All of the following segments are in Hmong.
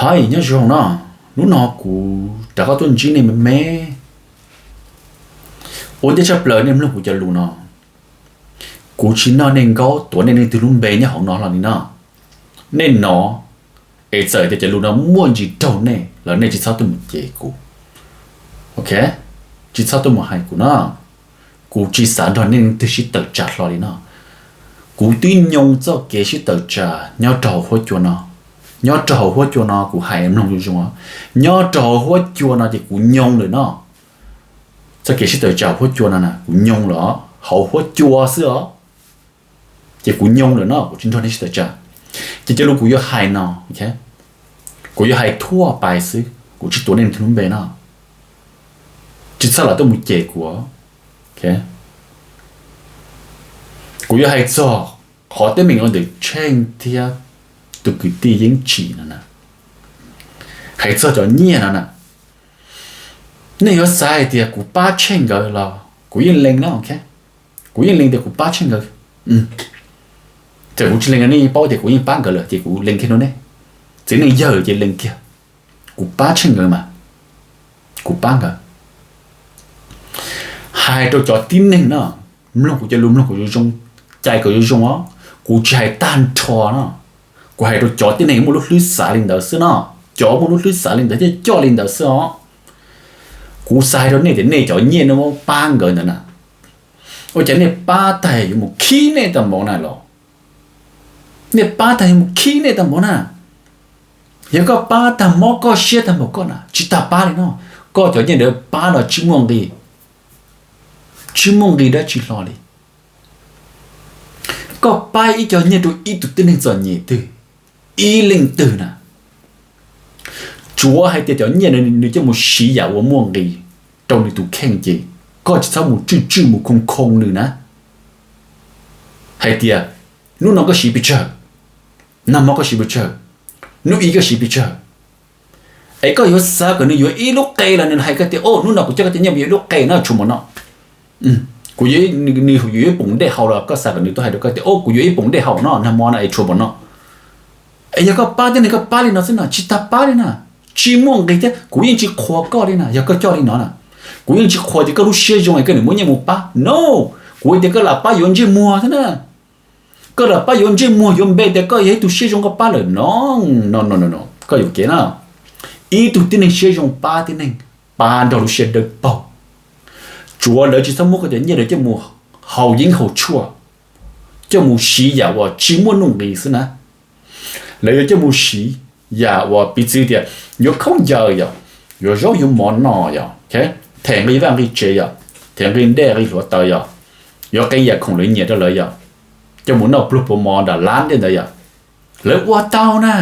Hais nyob zoo no, hnub no kuv rov qab tuaj ntsib nej me me. Ua ntej tshaj plaws nej mloog kuv cov lus no, kuv tsis noj nej nkaub tuav nej leej twg lub npe nyob hauv no hlo li no. Nej no, es txawm tias cov lus no muaj ntsis raug nej los nej tsis txhob tuaj mus cem kuv, ok? Tsis txhob tuaj mus hais kuv no. Kuv tsis xav nrog nej leej twg sib tawm tsam hlo li no. Kuv twb nyoo txoj kev sib tawm tsam nyob rau hauv huab cua no. Nyob rau hauv huab cua no kuv hais mloog zoo zoo, nyob rau hauv huab cua no ces kuv nyoo lawm no. Txoj kev sib tawm tsam huab cua no na kuv nyoo lawm hauv huab cua xwb os. Ces kuv nyoo lawm no, kuv tsis nrog nej sib tawm tsam. Ces cov lus kuv yuav hais no, kuv yuav hais thuaj pais xwb, kuv tsis tuav nej leej twg lub npe no. Tsis txhob lam tuaj mus cem kuv. Kuv yuav hais txog qhov teeb meem ntawm Tsheej thiab tus kwv tij Yeeb Tsim no na. Hais txog cov nyiaj no na, nej yuav xav hais tias kuv pab Tsheej nkawd los kuv yeej lees no, kuv yeej lees tias kuv pab Tsheej nkawd. Txawm kuv tsis lees los nej paub tias kuv yeej pab nkawd lawm ces kuv lees kiag rau nej. Txiv neej yawg ces lees kiag, kuv pab Tsheej nkawd mas, kuv pab nkawd. Hais rau cov tib neeg no, mloog kuv cov lus mloog kom zoo zoo, cais kom zoo zoo os. Kuv tsis hais tag nrho no, kuv hais rau cov tib neeg muaj lub hlwb xav li ntawd xwb no. Cov muaj lub hlwb xav li ntawd thiaj coj li ntawd xwb os. Kuv xav hais rau nej tias nej cov nyiaj nej muab pab nkawd ntawd na, ua cas nej pab tag yuav mus khib nej tag npaum na los? Nej pab tag yuav mus khib nej tag npaum na. Yog koj pab tag mob koj siab tag npaum koj na, tsis tas pab li no. Koj cov nyiaj ntawd pab los tsis muaj nqis, tsis muaj nqis dab tsi hlo li. Koj pab ib co nyiaj rau ib tug tib neeg txom nyem twg, ib leej twg na, tsuav hais tias cov nyiaj nws coj mus siv yam uas muaj nqis rau nws tus kheej ces koj tsis txhob mus tswj tswj mus khoo khoo nws na. Hais tias hnub no koj siv pes tsawg, nag hmo koj siv pes tsawg, hnub ib koj siv pes tsawg, es koj yuav xav kom nws yuav ib lub qe los nws hais koj tias, o, hnub no kuv coj koj cov nyiaj mus yuav ib lub qe no tshuav npaum no, kuv yuav, nws yuav ib poom dej haus los koj xav kom nws tuaj hais rau koj tias, o, kuv yuav ib poom dej haus no nag hmo no es tshuav npaum no. Es yog koj pab tib neeg koj pab li no xwb no, tsis tas pab li na, tsis muaj nqis thiab kuv yeej tsis qhuas koj li na. Yog koj coj li no na, kuv yeej tsis qhuas tias koj lub siab zoo es koj niam muab nyiaj mus pab no. Kuv tias koj lam pab yuav ntsej muag thiab na. Koj lam pab yuav ntsej muag yuav npe tias koj yog ib tug siab zoo koj pab lawm no. No no no no, koj yuam kev na. Ib tug tib neeg siab zoo pab tib neeg, pab nrog lub siab dawb paug. Tsuav lawv tsis txhob muab koj cov nyiaj lawv coj mus haus yeeb haus tshuaj, coj mus siv yam uas tsis muaj nuj nqis xwb na. Lawv yuav coj mus siv yam uas piv txwv tias yuav khaub ncaws yom, yuav zaub yuav mov noj yom, them nqi vaj nqi tsev yom, them nqi dej nqi hluav taws yom, yuav qee yam khoom lawv nyiam rau lawv yom, coj mus noj pluag puas mov nram lab tej ntawd yom. Lawv ua tau na.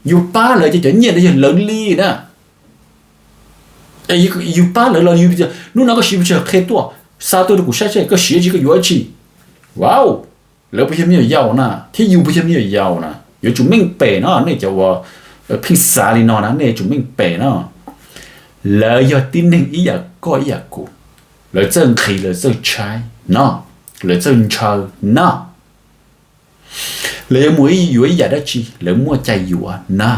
Yus pab lawv ces cov nyiaj ntawd yog lawv li na. Yus pab lawv los yus tias hnub no koj siv pes tsawg qhia tuaj, xa tuaj rau kuv saib seb koj siv dab tsi koj yuav dab tsi. Wow, lawv puas yog me nyuam yaus na, thiab yus puas yog me nyuam yaus na? Yuav tsum meej pem no, nej cov uas pheej xav li no na nej yuav tsum meej pem no. Lawv yog tib neeg ib yam koj ib yam kuv, lawv txawj nqhis lawv txawj tshaib no, lawv txawj ntshaw no. Lawv yuav mus yuav ib yam dab tsi lawv muaj cai yuav na.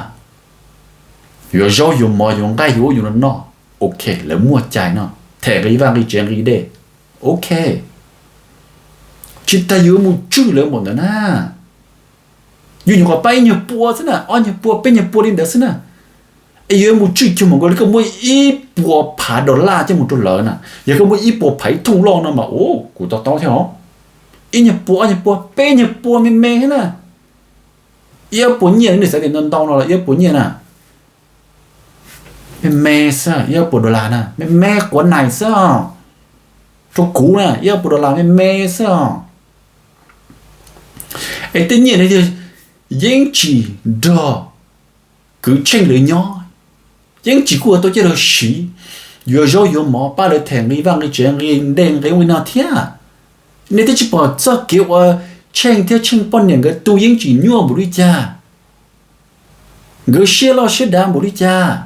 Yuav zaub yuav mov yuav nqaij yuav ub yuav no noj, ok, lawv muaj cai no. Them nqi vaj nqi tsev nqi dej, ok. Tsis tas yus yuav mus tswj lawv npaum ntawd na. Yus nyuam qhuav pab ib nyuag pua xwb na, ob nyuag pua peb nyuag pua li ntawd xwb na. Es yuav mus tswj cuag npaum nkaus li koj muab ib puas phav dollar coj mus rau lawv na. Yog koj muab ib puas phav ib thooj loj no mas, o, kuv to taub thiab os. Ib nyuag pua ob nyuag pua peb nyuag pua me me thiab na. Ib ob puas nyiaj, nej xav tias ntau ntau no los ib ob puas nyiaj na, me me xwb, ib ob puas dollar na me me quav nais xwb os. Rau kuv na ib ob puas dollar me me xwb os. Es tej nyiaj no yog Yeeb Tsim nrog kwv Tsheej lawv nyob, Yeeb Tsim kuj ua tau coj lawv siv, yuav zaub yuav mov pab lawv them nqi vaj nqi tsev nqi dej nqi ub nqi no thiab. Nej twb tsis pom txoj kev uas Tsheej thiab Tsheej poj niam nkawd tu Yeeb Tsim nyuaj npaum li cas, nkawd siab loj siab dav npaum li cas.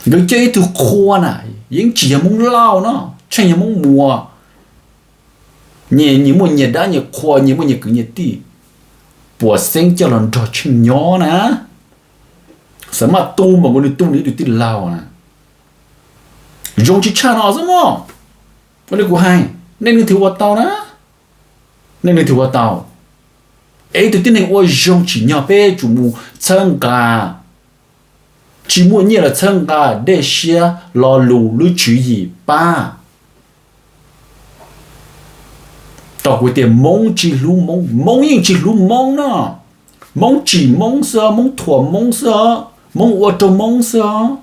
Nkawd coj ib tug qhua na, Yeeb Tsim yog Hmoob Lauj no, Tsheej yog Hmoob Muas. Nyias, nyias muaj nyias dab nyias qhua, nyias muaj nyias kwv nyias tij, puas xeeb coj los nrog Tsheej nyob na. Xav maj tu mas kuv nws tu nws ib tug tij laug na. Zoo tsis tshaj no xwb mog. Ua li kuv hais, nej leej twg ua tau na, nej leej twg ua tau. Es ib tug tib neeg ua zoo tsim nyog peb tsum mus txhawb nqa, tsis muaj nyiaj los txhawb nqa dej siab lo lus lub tswv yim pab. Tau kuv tias Hmoob tsis hlub Hmoob, Hmoob yeej tsis hlub Hmoob no. Hmoob tsim Hmoob xwb, Hmoob thuam Hmoob xwb, Hmoob ua rau Hmoob xwb.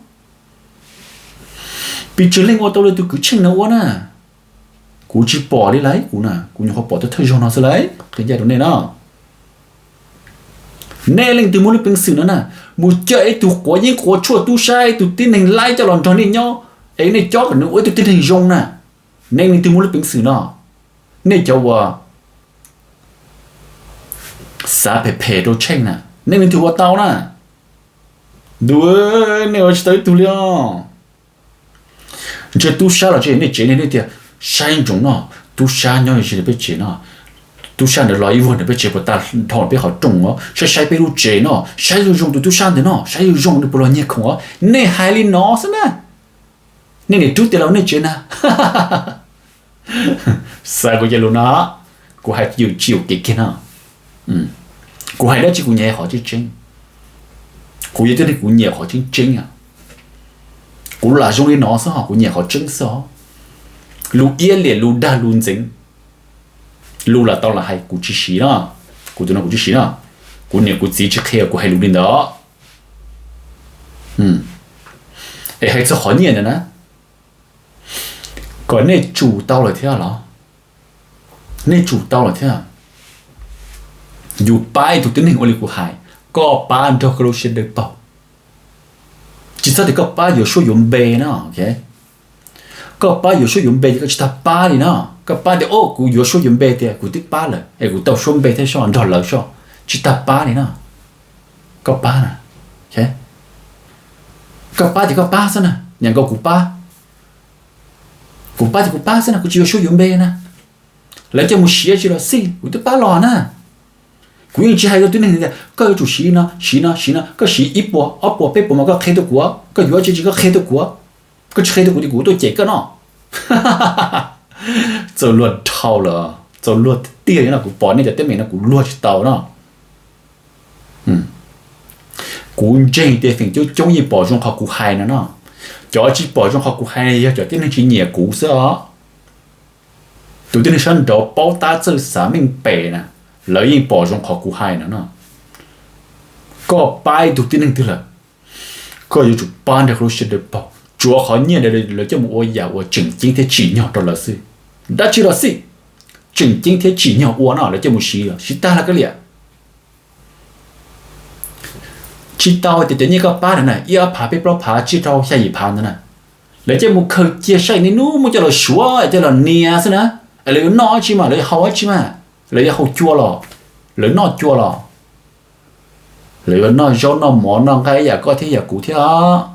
Pes tsawg leej ua tau li tus kwv Tsheej no ua na? Kuv tsis pom li lawm, kuv na kuv nyuam qhuav pom tau thawj zaug no xwb lawm, qhia ncaj rau nej no. Nej leej twg muaj lub peev xwm no na, mus coj ib tug quav yeeb quav tshuaj tub sab, ib tug tib neeg laib coj los nrog nej nyob, es nej cob kom nws ua ib tug tib neeg zoo na? Nej leej twg muaj lub peev xwm no? Nej cov uas xav phem phem rau Tsheej na, nej leej twg ua tau na? Ntuj, nej ua tsis tau ib tug li os. Ntshe tub sab los tsev nej tsev nej tias, saib ntsoov no, tub sab nyob ze peb tsev no, tub sab ntawd los ib vuag ntawm peb tsev puas tag nrho peb qhov rooj os, saib saib peb lub tsev no, saib zoo zoo tus tub sab ntawd no, saib zoo zoo nws puas los nyiag khoom os. Nej hais li no xwb na. Nej niam rub tias los nej tsev na. Xav kuv cov lus no, kuv hais yus tsis yus kev kiag no. Kuv hais dab tsi kuv nyiam hais qhov tseeb tseeb. Kuv yog tib neeg kuv nyiam qhov tseeb tseeb. Kuv lam zoo li no xwb ho kuv nyiam qhov tseeb xwb os. Lus iab liam lus dag lus ntxeev, lus lam tau lam hais kuv tsis siv no. Kuv tus no kuv tsis siv no. Kuv niam kuv txiv tsis qhia kuv hais lus li ntawd. Es hais txog qhov nyiaj ntawd na, kom nej tsum tau lawm thiab los? Nej tsum tau lawm thiab. Yus pab ib tug tib neeg ua li kuv hais, koj pab nrog koj lub siab dawb paug. Tsis txhob tias koj pab yuav suab yuav npe na. Koj pab yuav suab yuav npe ces koj tsis tag pab li na. Koj pab tias, o, kuv yuav suab yuav npe tias kuv twb pab lawm es kuv tau suab npe thiab soj nrog lawv soj, tsis tag pab li na. Koj pab na, koj pab ces koj pab xwb na, nyam nkaus kuv pab. Kuv pab ces kuv pab xwb na, kuv tsis yuav suab yuav npe na. Lawv coj mus siv tsis los xij, kuv twb pab los na. Kuv yeej tsis hais rau tib neeg tias koj yuav tsum siv no siv no siv no, koj siv ib puas ob puas peb puas mas koj qhia rau kuv, koj yuav tsis tsis koj qhia rau kuv, koj tsis qhia rau kuv tias kuv tuaj cem koj no. Txaus luag dhau lawm, txaus luag tiag tiag li no, kuv pom nej cov teeb meem no kuv luag tsis tau no. Kuv ntseeg tias feem coob coob yeej pom zoo qhov kuv hais no no. Cov tsis pom zoo qhov kuv hais yog cov tib neeg tsis nyiam kuv xwb os. Tus tib neeg sab nraud paub tab txawj xav meej pem na, lawv yeej pom zoo qhov kuv hais no no. Koj pab ib tug tib neeg twg lawm, koj yuav tsum pab nrog koj lub siab dawb paug. Tsuav qhov nyiaj ntawd lawv coj mus ua yam uas tseem ceeb thiab tsim nyog rau lawv xwb. Dab tsi los xij, tseem ceeb thiab tsim nyog ua no lawv coj mus siv, siv tag los koj liam. Tsis tau tias cov nyiaj koj pab ntawd na, ib ob phav peb plaub phav tsib rau xya yim phav ntawd na, lawv coj mus khaws cia saib niaj hnub muab coj los suav coj los nias xwb na. Lawv yuav noj dab tsi mas, lawv yuav haus dab tsi mas, lawv yuav haus cua los, lawv noj cua los, lawv yuav noj zaub noj mov noj nqaij ib yam koj thiab yam kuv thiab.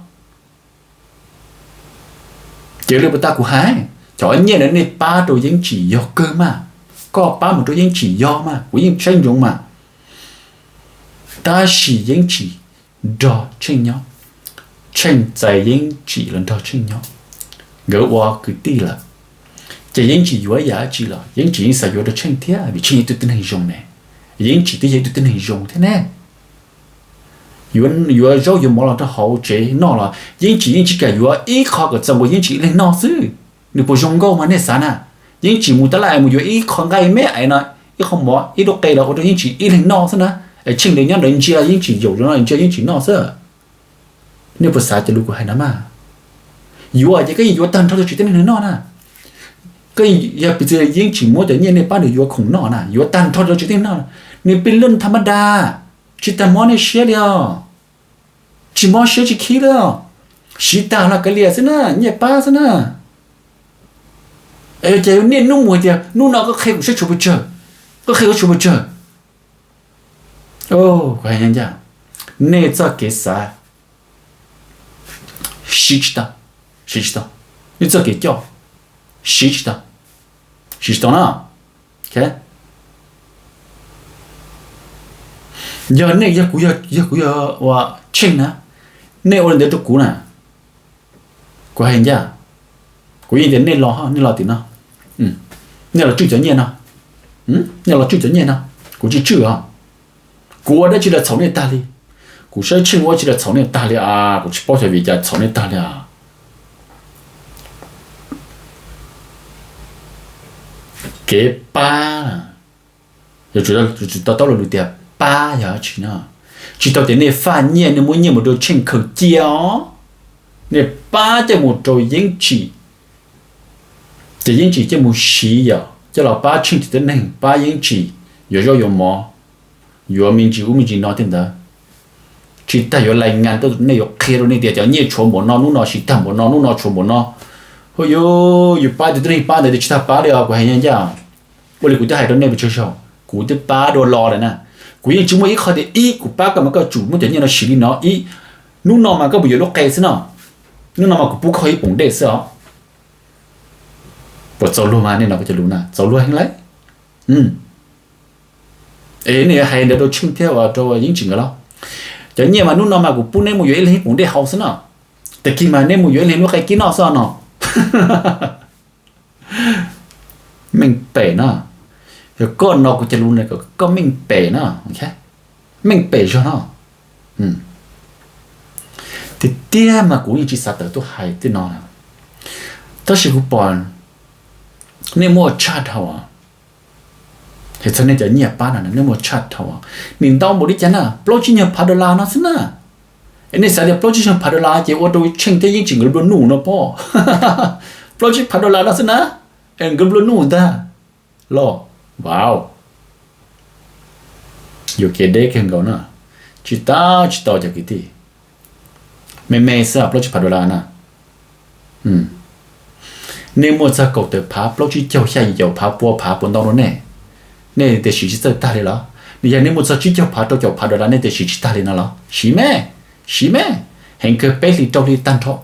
Ces li puas tas kuv hais, cov nyiaj ntawd nej pab rau Yeeb Tsim yog kawg mas, koj pab mus rau Yeeb Tsim yog mas, kuv yeej saib ntsoov mas. Tab sis Yeeb Tsim nrog Tsheej nyob, Tsheej txais Yeeb Tsim los nrog Tsheej nyob, nkawd ua kwv tij lawm. Ces Yeeb Tsim yuav yam dab tsi los Yeeb Tsim yeej xav yuav rau Tsheej thiab, vim Tsheej yog ib tug tib neeg zoo ne, Yeeb Tsim twb yog ib tug tib neeg zoo thiab ne. Yuav zaub yuav mov los rau hauv tsev noj los Yeeb Tsim yeej tsis kam yuav ib qho kom txaus nkaus Yeeb Tsim ib leeg noj xwb. Nws puas zoo nkauj mas nej xav na? Yeeb Tsim mus tab laj mus yuav ib qho nqaij me me no, ib qho mov ib lub qe los ua rau Yeeb Tsim ib leeg noj xwb na. Tsheej ntawd nyob ntawd ntsia Yeeb Tsim yaum zoo no ntsia Yeeb Tsim noj xwb. Nej puas xav cov lus kuv hais no mas? Yuav ces koj yeej yuav tag nrho rau tsev tib neeg noj na. Koj yog piv txwv Yeeb Tsim muab cov nyiaj nej pab nws yuav khoom noj na, yuav tag nrho rau tsev tib neeg noj, nws pij lwj tham mab da, tsis tas mob nej siab li os. Tsis mob siab tsis khib li os. Siv tag los kav liam xwb na, nyiaj pab xwb na. Ces niaj hnub mus hais tias hnub no koj qhia kuv saib tshuav pes tsawg, koj qhia kuv tshuav pes tsawg. Nej txoj kev xav siv tsis tau, siv tsis tau. Nej txoj kev coj siv tsis tau, siv tsis tau na. Yog nej, yog kuv, yog kuv yog ua Tsheej na, Nej ua li ntawd rau kuv na, kuv hais ncaj, kuv yeej tias nej los, nej los tim no, nej los tswj cov nyiaj no, nej los tswj cov nyiaj no, kuv tsis tswj os. Kuv ua dab tsi los txhaum nej tag li, kuv saib tsheej ua dab tsi los txhaum nej tag li a, kuv tsis paub xyov vim cas txhaum nej tag li a. Kev pab, yuav tsum tau taub lus tias pab yog dab tsi no, tsis tau tias nej faj nyiaj, nej muab nyiaj mus rau tsheej khaws cia os, nej pab coj mus rau Yeeb Tsim, ces Yeeb Tsim coj mus siv yom, coj los pab tsheej tib neeg, pab Yeeb Tsim yuav zaub yuav mov, yuav me ntsis ub me ntsis no tej ntawd. Tsis tas yuav lais ngas tuaj, nej yuav qhia rau nej tias cov nyiaj tshuav npaum no, hnub no siv tag npaum no, hnub no tshuav npaum no. Hu yus, yus pab tib neeg pab ntawd tias tsis tag pab li os, kuv hais ncaj ncaj. Ua li kuv twb hais rau nej pes tsawg zaus, kuv twb pab dua los lawm na. Kuv yeej tsis muaj ib qho tias ib kuv pab koj mas koj tsum muab cov nyiaj no siv li no ib, hnub no mas koj mus yuav lub qe xwb no, hnub no mas kuv pub koj ib poom dej xwb os. Puas txaus luag mas nej no kuv cov lus na, txaus luag heev lawm. Es nej yuav hais ntawd rau Tsheej thiab rau Yeeb Tsim nkawd los? Cov nyiaj mas hnub no mas kuv pub neb mus yuav ib leeg ib poom dej haus xwb no, tag kis mas neb mus yuav ib leeg lub qe kib noj xwb no. Meej pem no, yog koj no kuv cov lus na, koj meej pem no, meej pem zog no. Tiag tiag mas kuv yeej tsis xav tawm tuaj hais tej no, tab sis kuv pom nej muaj tshaj dhau, es txog nej cov nyiaj pab no nej muaj tshaj dhau, nim ntau npaum li cas na, plaub tsib nyuag phav dollar no xwb na. Es nej xav tias plaub tsib nyuag phav dollar ces ua rau Tsheej thiab Yeeb Tsim nkawd nplua nuj no pob? Plaub tsib phav dollar no xwb na, es nkawd nplua nuj ntag los? Wow, yuam kev deb kawg nkaus na. Tsis tau, tsis tau cov kwv tij, me me xwb plaub tsib phav dollar na. Nej muaj txog kaum tawm phav, plaub tsib caug xya yim caum phav, pua phav puas ntau rau nej? Nej tias siv tsis txawj tag li los? Nws yog nej muaj txog tsib caug phav rau caum phav dollar nej tias siv tsis tag li no los? Siv me, siv me, heev kawg peb hlis rau hli tag nrho,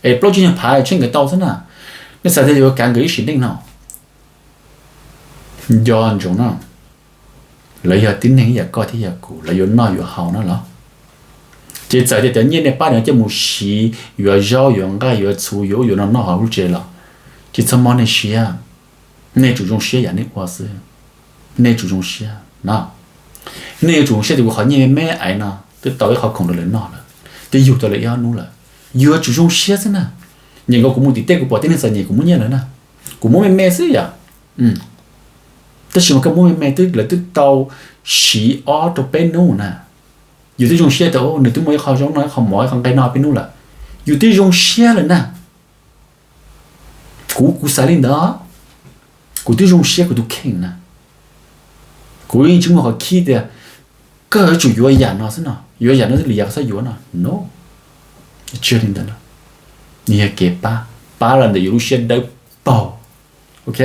es plaub tsib nyuag phav Tsheej nkawd tau xwb na. Nej xav tias yuav kav nkawd ib sim neej no? Nco ntsoov no, lawv yog tib neeg ib yam koj thiab yam kuv, lawv yuav noj yuav haus no los? Ces txawm tias cov nyiaj nej pab no coj mus siv yuav zaub yuav nqaij yuav txhuv yuav ub yuav no noj hauv lub tsev los, ces txhob mob nej siab. Nej tsum zoo siab yam nej ua xwb. Nej tsum zoo siab no. Nej yuav tsum zoo siab tias kuv qhov nyiaj me me ais no twb tau ib qho khoom rau lawv noj lawm, twb yug tau lawv ib ob hnub lawm. Yuav tsum zoo siab xwb na. Nyem nkaus kuv mus tim tej kuv pom tib neeg txom nyem kuv muab nyiaj lawv na, kuv muab me me xwb yom. Tab sis mas koj muab me me twb lawv twb tau siv ob rau peb hnub na. Yus twb zoo siab tias nws twb muaj ib qho zaub noj, ib qho mov, ib qho nqaij noj peb hnub lawm. Yus twb zoo siab lawm na. Kuv, kuv xav li ntawd, kuv twb zoo siab kuv tus kheej na. Kuv yeej tsis muaj qhov khib tias koj yuav tsum yuav yam no xwb no, yuav yam no xwb li yam koj txhob yuav no, no. Tsis yog li ntawd, nws yog kev pab, pab los ntawm yus lub siab dawb paug. Ok,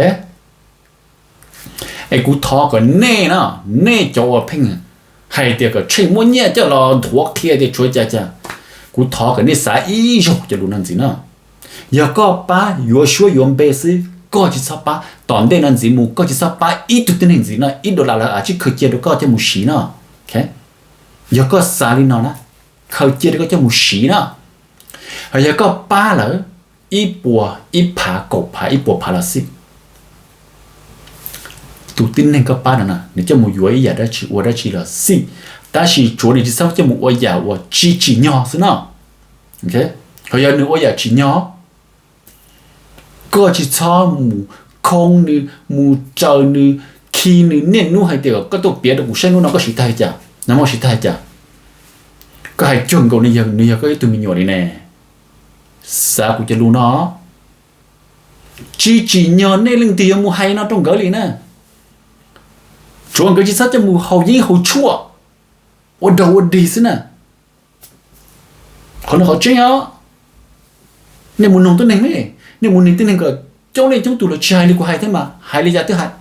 es kuv thov kom nej no, nej cov uas pheej hais tias kom Tsheej muab nyiaj coj los nthuav qhia tias tshuav cas cas, kuv thov kom nej xav ib zaug cov lus no ntxiv no. Yog koj pab yuav suab yuav npe xwb, koj tsis txhob pab tom ntej no ntxiv mus, koj tsis txhob pab ib tug tib neeg ntxiv no, ib dollar los tsib khaws cia rau koj coj mus siv no. Yog koj xav li no na, khaws cia rau koj coj mus siv no. Ho yog koj pab lawm ib puas, ib phav, kaum phav, ib puas phav los xij, tus tib neeg koj pab no na nws coj mus yuav ib yam dab tsi ua dab tsi los xij, tab sis tsuav nws tsis txhob coj mus ua yam uas tsis tsim nyog xwb no. Ho yog nws ua yam tsim nyog, koj tsis txhob mus khoo nws, mus raws nws, khi nws niaj hnub hais tias koj tuaj piav rau kuv saib hnub no koj siv tag li cas, nag hmo siv tag li cas. Koj hais cuag nkaus nws yog, nws yog koj ib tug me nyuam li ne. Xav kuv cov lus no, tsis tsim nyog nej leej twg yuav mus hais no rau nkawd li na. Tsuav nkawd tsis txhob coj mus haus yeeb haus tshuaj, ua dog ua dig xwb na. Qhov no qhov tseeb os. Nej mus noog tib neeg me, nej mus noog tib neeg kom coob leej coob tus los tsis hais li kuv hais thiab mas hais li cas twb hais.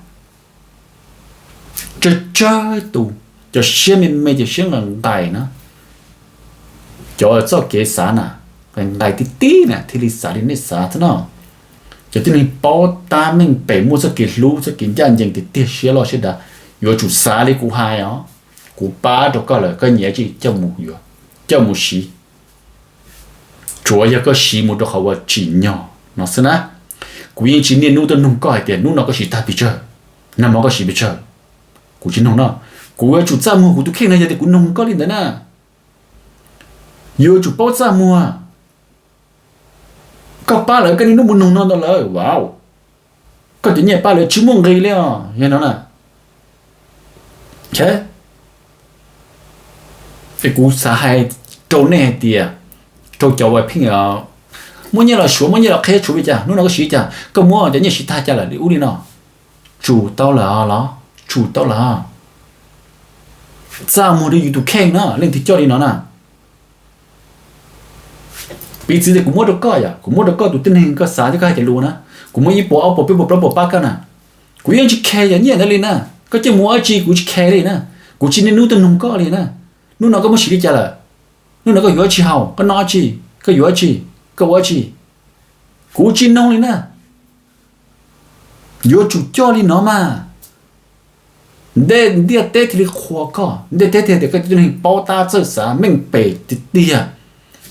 Tsawg tsawg tus cov siab me me, cov siab nqais nqais na, cov txoj kev xav na, nqais nqais tib tib na thiaj li xav li nej xav xwb no. Cov tib neeg paub tab meej pem muaj txoj kev hlub txoj kev ncaj ncees tiag tiag siab loj siab dav, yuav tsum xav li kuv hais os. Kuv pab rau koj lawm koj nyiam tsis coj mus yuav, coj mus siv. Tsuav yog koj siv mus rau qhov uas tsim nyog no xwb na. Kuv yeej tsis niaj hnub tuaj noog koj hais tias hnub no koj siv tag pes tsawg, nag hmo koj siv pes tsawg. Kuv tsis noog no. Kuv yuav tsum txaj muag kuv tus kheej no yog tias kuv noog koj li ntawd na. Yuav tsum paub txaj muag. Koj pab lawv koj niaj hnub mus noog no ntawd lawm, koj cov nyiaj pab lawv tsis muaj nqis li os, yog no na. Es kuv xav hais rau nej hais tias, rau cov uas pheej muab nyiaj los suav, muab nyiaj los qhia, tshuav li cas, hnub no koj siv li cas, koj muab cov nyiaj siv tag cas lawm li ub li no. Tsum tau lawm los, tsum tau lawm. Txaj muag rau yus tus kheej na, leej twg coj li no na. Piv txwv tias kuv muab rau koj yom, kuv muab rau koj tus tib neeg koj xav thiab koj hais cov lus na, kuv muab ib puas ob puas peb puas plaub puas pab koj na, kuv yeej tsis khe cov nyiaj ntawd li na. Koj coj mus ua dab tsi kuv tsis khe li na. Kuv tsis niaj hnub tuaj noog koj li na. Hnub no koj muab siv li cas lawm? Hnub no koj yuav dab tsi haus? Koj noj dab tsi? Koj yuav dab tsi? Koj ua dab tsi? Kuv tsis noog li na. Yuav tsum coj li no mas, ntiaj teb thiaj li qhuas koj, ntiaj teb thiaj tias koj tib neeg paub tab txawj xav, meej pem tiag tiag,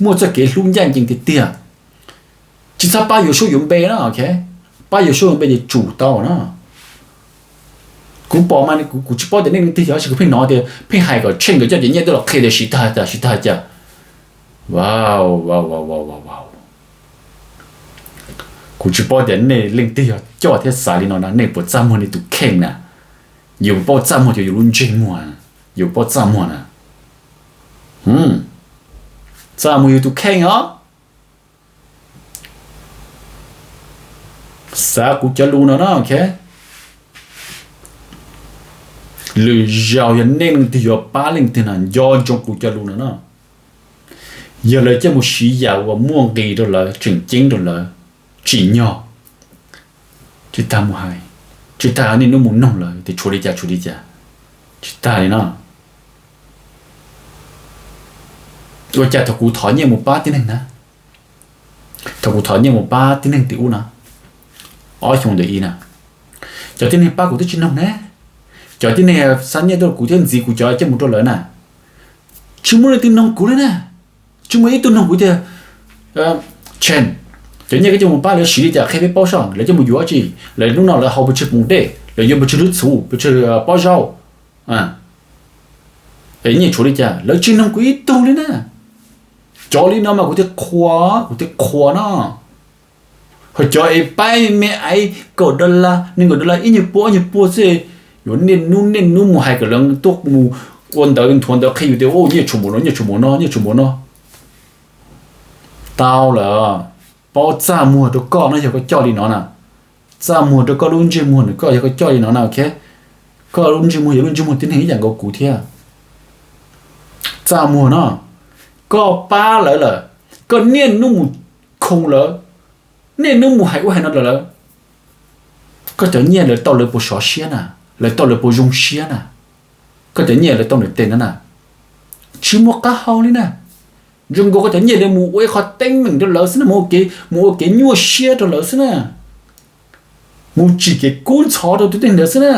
muaj txoj kev hlub ncaj ncees tiag tiag. Tsis txhob pab yuav suab yuav npe na, pab yuav suab yuav npe ces tsum tau na. Kuv pom mas kuv tsis paub tias nej leej twg yog, tab sis kuv pheej hnov tias pheej hais kom Tsheej nkawd coj cov nyiaj tuaj los qhia tias siv tag cas siv tag cas. Kuv tsis paub tias nej leej twg yog coj thiab xav li no na, nej puas txaj muag nej tus kheej na? Yus paub txaj muag ces yus lub ntsej muag, yus paub txaj muag na. Txaj muag yus tus kheej os. Xav kuv cov lus no na, lwm zaus yog nej leej twg yuav pab leej twg no nco ntsoov kuv cov lus no na. Yog lawv coj mus siv yam uas muaj nqis rau lawv, tseem ceeb rau lawv, tsim nyog, tsis tas mus hais, tsis tas niaj hnub mus noog lawv tias tshuav li cas tshuav li cas, tsis tas li no. Ua cas thaum kuv thov nyiaj mus pab tib neeg na, thaum kuv thov nyiaj mus pab tib neeg tim ub na, ob xyoo ntawm ib na, cov tib neeg pab kuv twb tsis noog ne. Cov tib neeg xa nyiaj tuaj kuv thiab ntxiv kuv cov coj mus rau lawv na, tsis muaj leej twg noog kuv li na. Tsis muaj ib tug noog kuv tias, Tsheej, cov nyiaj koj coj mus pab lawv siv li cas qhia peb paub soj, lawv coj mus yuav dab tsi, lawv hnub no lawv haus pes tsawg poom dej, lawv yuav pes tsawg lub txhuv, pes tsawg pob zaub, es nyiaj tshuav li cas, lawv tsis noog kuv ib tug li na. Cov li no mas kuv thiaj qhuas, kuv thiaj qhuas no. Ho cov es pab me aiv kaum dollar, nees nkaum dollar, ib nyuag puas ob nyuag puas xwb, yuav niaj hnub niaj hnub mus hais kom lawv tuaj mus ua ntawv nthuav ntawv qhia yus tias nyiaj tshuav npaum no, nyiaj tshuav npaum no, nyiaj tshuav npaum no. Tau lawm, paub txaj muag rau koj no yog koj coj li no na. Txaj muag rau koj lub ntsej muag nws koj yog koj coj li no na, ok. Koj lub ntsej muag yog lub ntsej muag tib neeg ib yam nkaus kuv thiab. Txaj muag no, koj pab lawv lawm, koj niaj hnub mus khoo lawv, niaj hnub mus hais ub hais no rau lawv, koj cov nyiaj lawv tau lawv puas sov siab na, lawv tau lawv puas zoo siab na? Koj cov nyiaj lawv tau nws tes no na, tsis muaj qab hau li na. Zoo nkaus koj cov nyiaj lawv mus ua ib qho teeb meem rau lawv xwb na, mus ua kev nyuaj siab rau lawv xwb na, mus tsim kev kub ntxhov rau tus tib neeg ntawd xwb na.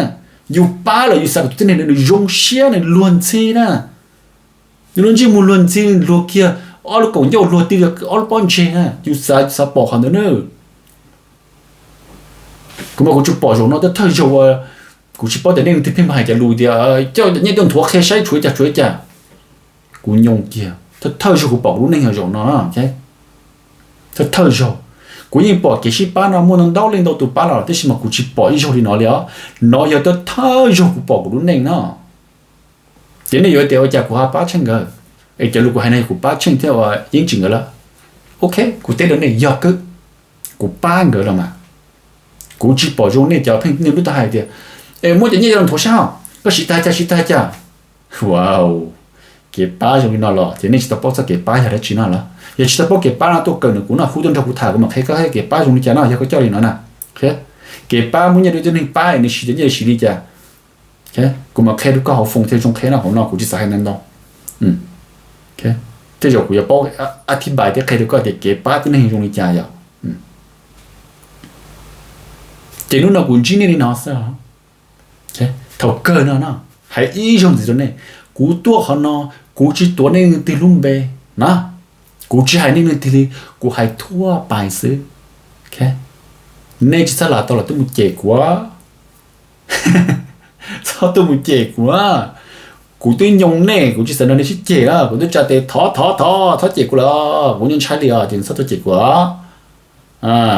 Yus pab lawm yus xav kom tus tib neeg ntawd nws zoo siab nws luag ntxhi na, nws lub ntsej muag luag ntxhi, luag kiag ob lub kaum ncauj luag ti ob lub pob ntseg na, yus xav, yus xav pom qhov ntawd na. Kuv mas kuv tsuas pom zaum no thawj zaug uas kuv tsis paub tias nej leej twg pheej hais cov lus tias coj nyiaj tuaj nthuav qhia saib tshuav cas tshuav cas. Kuv nyoo kiag, thawj zaug kuv pom kuv lub neej yog zaum no, thawj zaug. Kuv yeej pom kev sib pab no muaj ntau leej ntau tus pab los tab sis mas kuv tsis pom ib zaug li no li os. No yog thawj zaug kuv pom kuv lub neej no. Ces nej yuav tias ua cas kuv ho pab Tsheej nkawd, es cov lus kuv hais no yog kuv pab Tsheej thiab ua Yeeb Tsim nkawd lawm. Ok, kuv teb rau nej yog kawg, kuv pab nkawd los mas. Kuv tsis pom zoo nej cov pheej niaj hnub tuaj hais tias es muab cov nyiaj coj los nthuav saib os, koj siv tag cas siv tag cas. Ua, kev pab zoo li no los ces nej tsis tau paub txoj kev pab yog dab tsi no los? Yog tsis tau paub kev pab no tuaj kawm nws kuv no, hu tuaj nrog kuv tham kuv mam qhia koj kev pab zoo li cas no yog koj coj li no na. Kev pab muab nyiaj rau tib neeg pab nws siv cov nyiaj siv li cas, kuv mam qhia rau koj hauv foos thiaj zoo qhia no, hauv no kuv tsis xav hais ntau ntau. Tej zaum kuv yuav paub a thib npais thiab qhia rau koj tias kev pab tib neeg zoo li cas yom. Ces hnub no kuv ntsib nej li no xwb. Thaum kawg no no, hais ib zaug ntxiv rau nej, kuv tuaj qhov no, kuv tsis tuav nej leej twg lub npe na. Kuv tsis hais nej leej twg li, kuv hais thua pais xwb. Nej tsis txhob lam tau los tuaj mus cem kuv. Txhob tuaj mus cem kuv na. Kuv twb nyoo nej, kuv tsis xav nrog nej sib ceg na, kuv twb tsa tes thov thov thov txhob cem kuv lawm, kuv nyuaj ntshai li os, ces txhob tuaj cem kuv.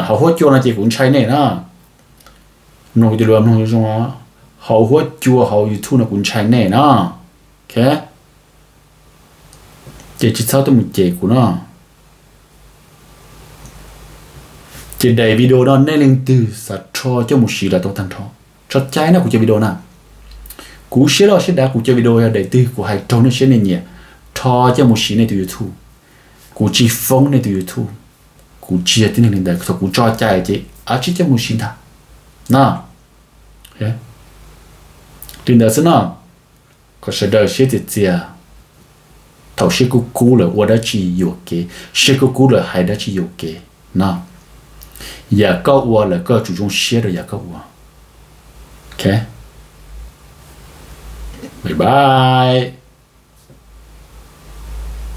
Haus huab cua no ces kuv ntshai nej na. Mloog kuv tus lus mloog zoo zoo, haus huab cua hauv YouTube no kuv ntshai nej na. Ces tsis txhob tuaj mus cem kuv no. Ces daim video no nej leej twg xav rho coj mus siv los tau tag nrho, tso cai na kuv cov video na. Kuv siab loj siab dav kuv cov video yog daim twg kuv hais raug nej siab nej nyiam, rho coj mus siv nej tus YouTube. Kuv tsis foob nej tus YouTube, kuv tsis yog tib neeg li ntawd, thaum kuv tso cai ces ab tsis coj mus siv ntag na. Li ntawd xwb no, kom sawv daws siab txias txias, thaum siab kub kub lawm ua dab tsi yuam kev, siab kub kub lawm hais dab tsi yuam kev no. Yam koj ua lawm koj tsum zoo siab rau yam koj ua. Bye bye.